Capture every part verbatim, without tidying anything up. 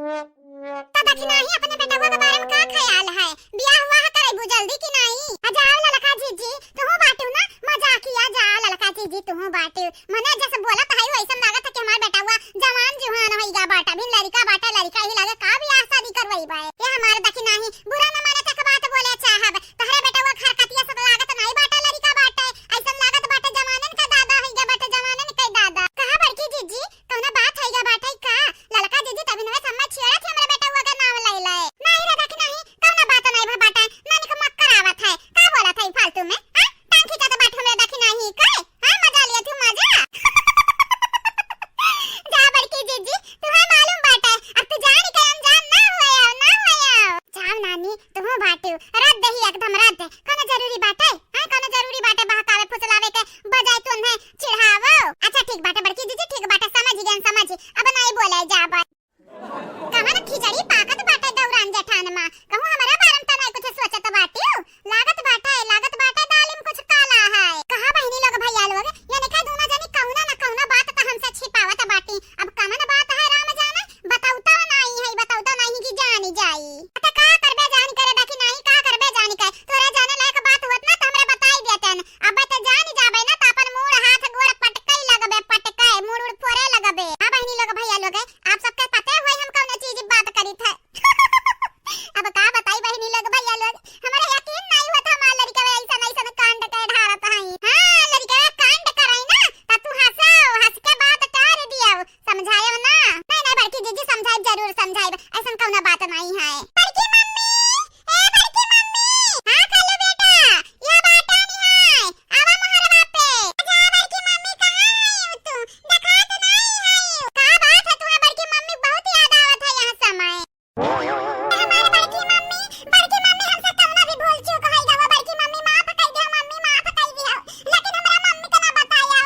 त दखिनाही, अपने बेटवा के बारे में का ख्याल है? बियाह हुआ है करबू जल्दी कि नाहीं? आ जाओ ललका जीजी, तुहू बाटू ना, मजाकिया, जा ललका जीजी, तुहू बाटू। मने जैसे बोलत है, वैसन लागत है कि हमार बेटवा जवान जुहान होइगा बाटा, अभी लड़का बाटा, लड़का ही लगे, का बियाह शादी करवइबे? ये हमार दखिनाही, बुरा न माने, एक बात बोले चाहब, तहरे बेटवा खरकतिया से लागत नाहीं बाटा, लड़का बाटे, ऐसन लागत बाटे जवानन के दादा होइगा बाटे, जवानन के दादा। कहा बड़की जीजी, कौनो बात होइगा बाटे का? ललका जीजी तभी नवे सम्मा छेड़त है हमरे बेटवा के नाम ले ले। नाहीं रे दखिनाही, कौनो बात नाहीं भा बाटे, नानी को मक्कर आवत है, का बोलत है फालतू में? हाँ? टांग खींचत बाटे हमरे दखिनाही के? हाँ, मजा लिया तू मजा। जा बड़की जीजी, तुहे मालूम बाटे, अब तू जान के अनजान ना होया, ना होया। जाओ नानी, तुहू बाटू, रद्द ही एकदम रद्द। कौनो जरूरी बाटे? हाँ, कौनो जरूरी बाटे बहकावे फुसलावे के बजाय तू उन्हें चिढ़ावो। अच्छा ठीक बाटे बड़की जीजी, ठीक बाटे, समझ गयन, समझ। अब नाहीं बोले जाबे। कहाँ न खिचड़ी पाकत बाटे दौरान जेठान मा, कहूँ हमरा बारे में त नाहीं कुछ सोचत बाटियो। लागत बाटे, लागत बाटे दाल में कुछ काला है। कहा बहिनी लोग भैया लोग, ये देखा दूना जनी कहुना न कहुना बात त हमसे छिपावत बाटी। अब कमन बात है राम जाने, बतौता नाहीं है, बतौता नाहीं कि जानी जाई। त का करबे जान करे बाकी नाहीं, का करबे जान करे, तोरे जाने लायक बात होत ना त हमरे बताई देतन। अब त जानी जाबे ना त अपन मूड़ हाथ गोड़ पटकई लगबे, पटकई मूड़ उड़ फोरे लगबे। हाँ बहिनी लोग भैया लोग, आप सबके पते होई हम कौनो चीज बात करित है। अब का बताई बहिनी लोग भैया लोग, हमरा यकीन नाहीं होत हमार लड़िकवे ऐसन ऐसन कांड के ढारत हई। हाँ, लड़िकवे कांड करई ना, त तू हंसो, हंस के बात टार दियो, समझायो ना। नाहीं, नाहीं, बड़की जीजी समझाइब, जरूर समझाइब, ऐसन कौनो बात नाहीं है। बड़की मम्मी, ए बड़की मम्मी। हाँ कालू बेटा, या बाटा नहीं है, आवा मोहरवा पे। अच्छा बड़की मम्मी कहाँ है तू? देखात नाहीं है। का बात है, तुम्हार बड़की मम्मी बहुत याद आवत है यहाँ समय। हमार बड़की मम्मी, बड़की मम्मी हमसे कौनो भी भूल चूक होई गवा, बड़की मम्मी माफ कर दियो, मम्मी माफ कर दियो, लेकिन हमरा मम्मी के ना बतायो।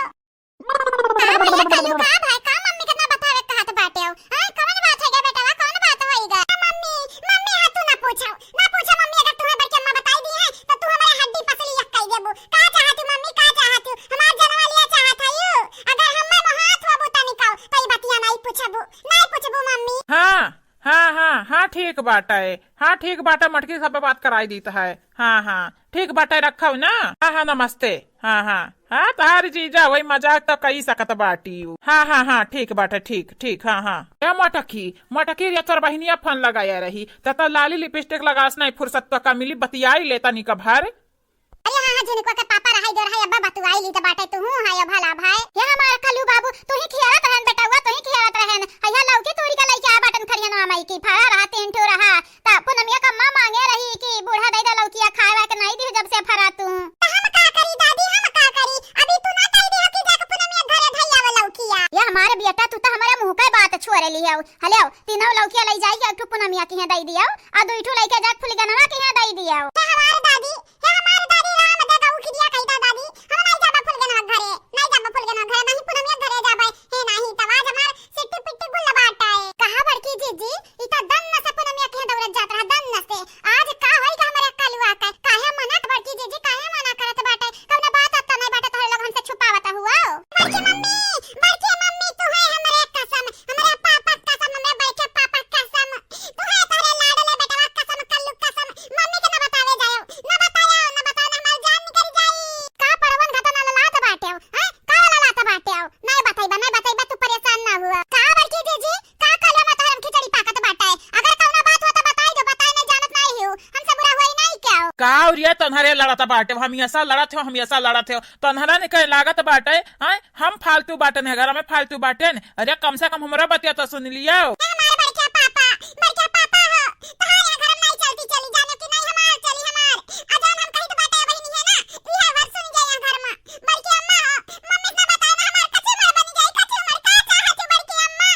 का भैया कालू, का भाई, का मम्मी के ना बतावे कहत बाटे हो? हाँ, कौन बात है गे बेटवा, कौन बात होई गे? मम्मी, मम्मी, हाँ, तू ना पूछो, ना पूछो मम्मी, अगर तुम्हें बड़की अम्मा बताई दी है, तो तू हमारे हड्डी पसली यक कर देबू। का चाहत हो मम्मी, का चाहत हो? हमार जनवा लिया चाहत है यू? अगर हमें मोहात होबू तनिको, तो ई बतिया नाहीं पूछबू, नाहीं पूछबू मम्मी। हाँ, हाँ, हाँ, हाँ, ठीक बाटे। हाँ, ठीक बाटे, मटकी सब बात कराई दीत है। हाँ, हाँ, ठीक बाटे, रखब ना। हाँ, हाँ, नमस्ते। हाँ, हाँ, हाँ, तहार जीजा वही मजाक त कई सकत बाटी। हाँ, हाँ, हाँ, ठीक बाटे, ठीक, ठीक, हाँ, हाँ। ए मटकी, मटकी रे, तोर बहिनिया फोन लगाया रही, त तो लाली लिपस्टिक लगास नहीं फुर्सत तो का मिली, बतियाई ले तनिक भर। अरे हाँ, हाँ, झिनकुआ के पापा रहाई दे रहाई, अब्बा बतुआई ली त बाटे, तू हूँ है भला भाई। ये हमार कल्लू बाबू, तू ही खियालत रहन बेटउआ, तू ही खियालत रहन। हैया लौकी तूरी के लइके आ बाटन खरिया ना माई की, फरा रहा, तीन ठो रहा। त पुनमिया का अम्मा मांगे रही कि बूढ़ा दे दे लौकिया खाए वाए के, नाई दी जब से फरा तू। त हम का करी दादी, हम का करी? अभी तू ना कह दे हो कि जाके पुनमिया घरे धई आवे लौकिया। ये हमारे बेटा, तू तो हमारे मुंह के बात छोड़ ली है। हले, तीनों लौकिया ले जाइए, एक ठो पुनमिया के यहाँ दे दियो, आ दुई ठो लइके जाके फुलगनवा के यहाँ दे दियो। ये हमारे दादी, हे हमार दादी राम दे गऊ खिदिया कही दा दादी, हम नाई जाबा फुलगनवा घरे, नाई जाबा फुलगनवा घरे, नाहीं पुनमिया घरे जाबे, हे नाहीं, त आज हमार सिट्टी पिट्टी गुल बाटे। कहा बड़की जीजी, ई त दन्न से पुनमिया के दौड़त जात रहा, दन्न से। आज का होई गा हमरे कलुआ के? काहे मना बड़की जीजी, काहे मना करत बाटे? कौनो बात त नाई बाटे, तोहरे लोग हमसे छुपावत हुआ। बड़की मम्मी, बड़की मम्मी, तू है हमरे कसम, हमरे पापा कसम, हमरे बड़के पापा कसम। तू है तोरे लाडले बेटवा कसम, कल्लू कसम, मम्मी के ना बतावे जायो, ना बतायो, ना बतायो, ना हमार जान निकल जाई। का पड़वन घाटा ना ललात बाटे हो, हैं? का ललात बाटे हो? नहीं बताइबा, नहीं बताइबा, तू परेशान ना हुआ। का बड़की जीजी, का कलवा में तोहर खिचड़ी पाकत बाटे? अगर कौनो बात हो तो बताई दो, बताए नहीं जानत नहीं हो, हमसे बुरा होई नहीं क्या हो? का और ये तन्हरे लड़त बाटे हो, हमेशा लड़त हो, हमेशा लड़त हो, तन्हरा ने कहे लागत बाटे, हैं? हम फालतू बाटन है, घर में फालतू बाटन। अरे कम से कम हमरा बतिया तो सुन लियो। ए हमार बड़का पापा, बड़का पापा हो, तोहार यहाँ घर में नहीं चलती चली, जानो कि नहीं हमार चली हमार। आ जौन हम कहित बाटे बहिनी है ना, इहे भर सुन जाए यहाँ घर में। बड़की अम्मा हो, मम्मी से ना बताए ना हमार कच्ची उम्र बनी जाए, कच्ची उम्र का चाहत हो बड़की अम्मा?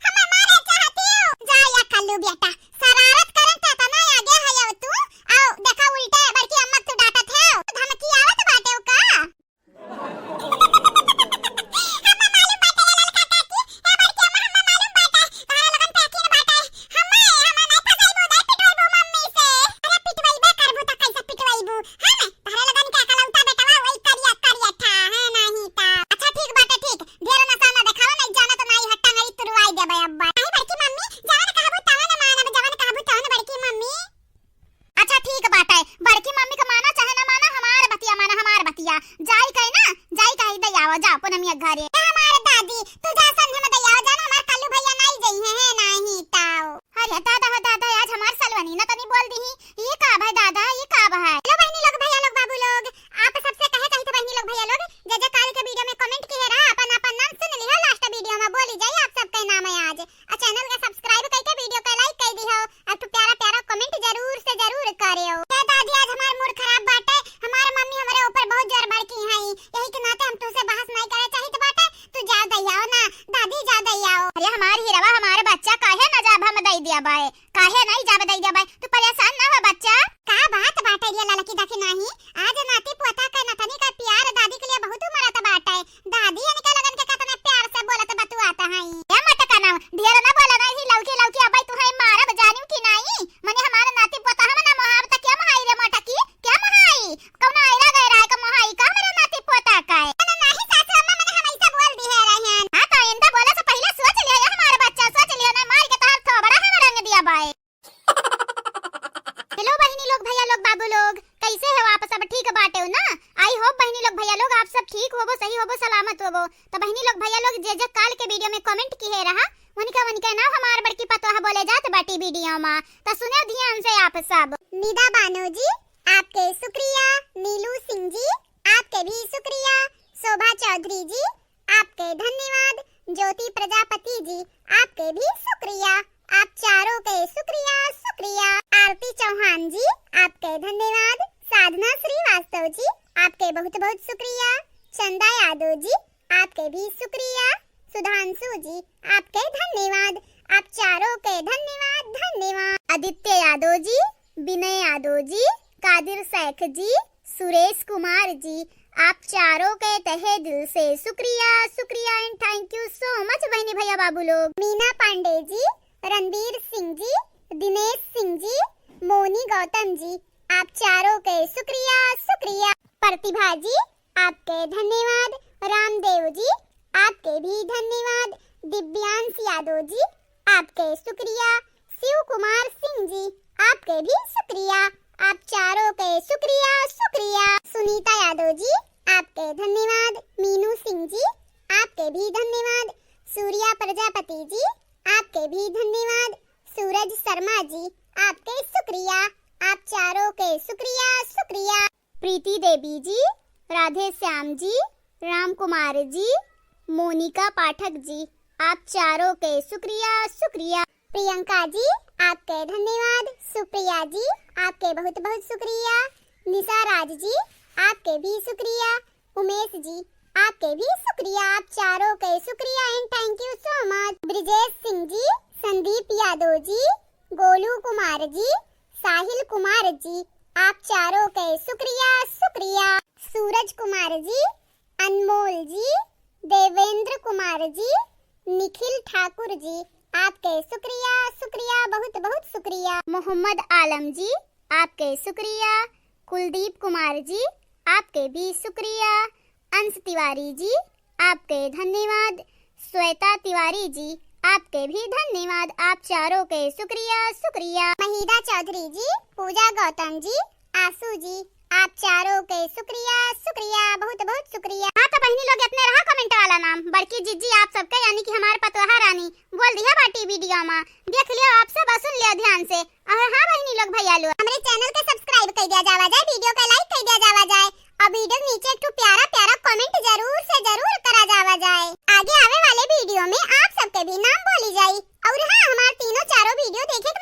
हमें मारे चाहती हो? जा या कल्लू बेटा, शरारत करन त तना आगे है अब तू। आओ देखा उल्टे बड़की अम्मा तू डांटत है, धमकी आवत बाटे का? हम्मा मालूम बाटे, ए ललका काकी, ए बड़की अम्मा, हम्मा मालूम बाटे, तोहरा लोगन पे यकीन बाटे। हम्मा, हम्मा नाई फंसाइबू, नाई पिटवाइबू मम्मी से। अरे पिटवाइबे करबू त कैसे पिटवाइबू? हैं? तोहरा लोगन के अकलौता बेटवा वही करिया, करिया ठा, हैं नाहीं त। अच्छा ठीक बाटे, ठीक। ढेर नशा ना देखावा, नाई जानत नाई हट्टा नाई तुरवाई देबे अब्बा। नाहीं बड़की मम्मी, जवन कहबू तवन बाय, काहे नाहीं जाबे दइ दिया बाय? तू परेसान ना हो बच्चा। का बात बाटे रे ललकी दखिनाही, आज नाती पोता का नतनी का प्यार दादी के लिए बहुत उमरत बाटे। दादी इनके लगन के कतने प्यार से बोलत बतुआत हई। ए मोटका नाऊ, ढेर ना बोला ना, ही लौकी लौकी अबई तुहई मारब जानिउ कि नाहीं? मने हमार नाती पोता हम ना मोहाब त क्या मोहाई रे मोटकी, क्या मोहाई? कौनो आइला गैरा है का मोहाई का हमरे नाती पोता का है? ना, नाहीं सासू अम्मा, मने हम ऐसा बोल दिहे रहन। हाँ, तो इनका बोले से पहिले सोच लियो, ये हमार बच्चा, सोच लियो, ना मार के तोहार थोबड़ा हम रंग दिया बाय। Hello बहिनी लोग, भैया लोग, बाबू लोग, कैसे हो आप सब? ठीक बाटे हो ना? I hope बहिनी लोग, भैया लोग, आप सब ठीक होबो, सही होबो, सलामत होबो। तो बहिनी लोग, भैया लोग, जे जे काल के video में comment किहे रहा, उनका, उनका नाम हमार बड़की पतोह बोले जात बाटी video में, तो सुने ध्यान से आप सब। निदा बानो जी, आपके शुक्रिया। नीलू सिंह जी, आपके भी शुक्रिया। शोभा चौधरी जी, आपके धन्यवाद। ज्योति प्रजापति जी, आपके भी शुक्रिया। आप चारों के शुक्रिया, शुक्रिया। आरती चौहान जी, आपके धन्यवाद। साधना श्रीवास्तव जी, आपके बहुत बहुत शुक्रिया। चंदा यादव जी, आपके भी शुक्रिया। सुधांशु जी, आपके धन्यवाद। आप चारों के धन्यवाद, धन्यवाद। आदित्य यादव जी, विनय यादव जी, कादिर शेख जी, सुरेश कुमार जी, आप चारों के तहे दिल से शुक्रिया, शुक्रिया and thank you so much बहिनी भैया बाबू लोग। मीना पांडे जी, रणबीर सिंह जी, दिनेश सिंह जी, मोनी गौतम जी, आप चारों के शुक्रिया, शुक्रिया। प्रतिभा जी, आपके धन्यवाद। रामदेव जी, आपके भी धन्यवाद। दिव्यांश यादव जी, आपके शुक्रिया। शिव कुमार सिंह जी, आपके भी शुक्रिया। आप चारों के शुक्रिया, शुक्रिया। सुनीता यादव जी, आपके धन्यवाद। मीनू सिंह जी, आपके भी धन्यवाद। सूर्या प्रजापति जी, आपके भी धन्यवाद। सूरज शर्मा जी, आपके शुक्रिया। आप चारों के शुक्रिया, शुक्रिया। प्रीति देवी जी, राधे श्याम जी, राम कुमार जी, मोनिका पाठक जी, आप चारों के शुक्रिया, शुक्रिया। प्रियंका जी, आपके धन्यवाद। सुप्रिया जी, आपके बहुत बहुत शुक्रिया। निशा राज जी, आपके भी शुक्रिया। उमेश जी, आपके भी शुक्रिया, आप चारों के शुक्रिया and thank you so much। ब्रिजेश सिंह जी, संदीप यादव जी, गोलू कुमार जी, साहिल कुमार जी, आप चारों के शुक्रिया, शुक्रिया। सूरज कुमार जी, अनमोल जी, देवेंद्र कुमार जी, निखिल ठाकुर जी, आपके शुक्रिया, शुक्रिया, बहुत बहुत शुक्रिया। मोहम्मद आलम जी, आपके शुक्रिया। कुलदीप कुमार जी, आपके भी शुक्रिया। अंश तिवारी जी, आपके धन्यवाद। श्वेता तिवारी जी, आपके भी धन्यवाद। आप चारों के शुक्रिया, शुक्रिया। महिदा चौधरी जी, पूजा गौतम जी, आशु जी, आप चारों के शुक्रिया, शुक्रिया, बहुत बहुत शुक्रिया। हाँ तो बहिनी लोग, इतने रहा comment वाला नाम। बड़की जिज्जी आप सबके यानी कि हमार पतोहा रानी बोल दिया बाटी video मा। देख लियो आप सब और सुन लियो ध्यान से। और हाँ बहिनी लोग, भैया लोग, हमरे channel के subscribe कर दिया जावा जाए, video के like कर दिया जावा जाए और video के नीचे एक ठो प्यारा प्यारा comment जरूर से जरूर करा जावा जाए। आगे आवे वाले video में आप सबके भी नाम बोली जाई। और हाँ, हमार तीनों चारों video देखे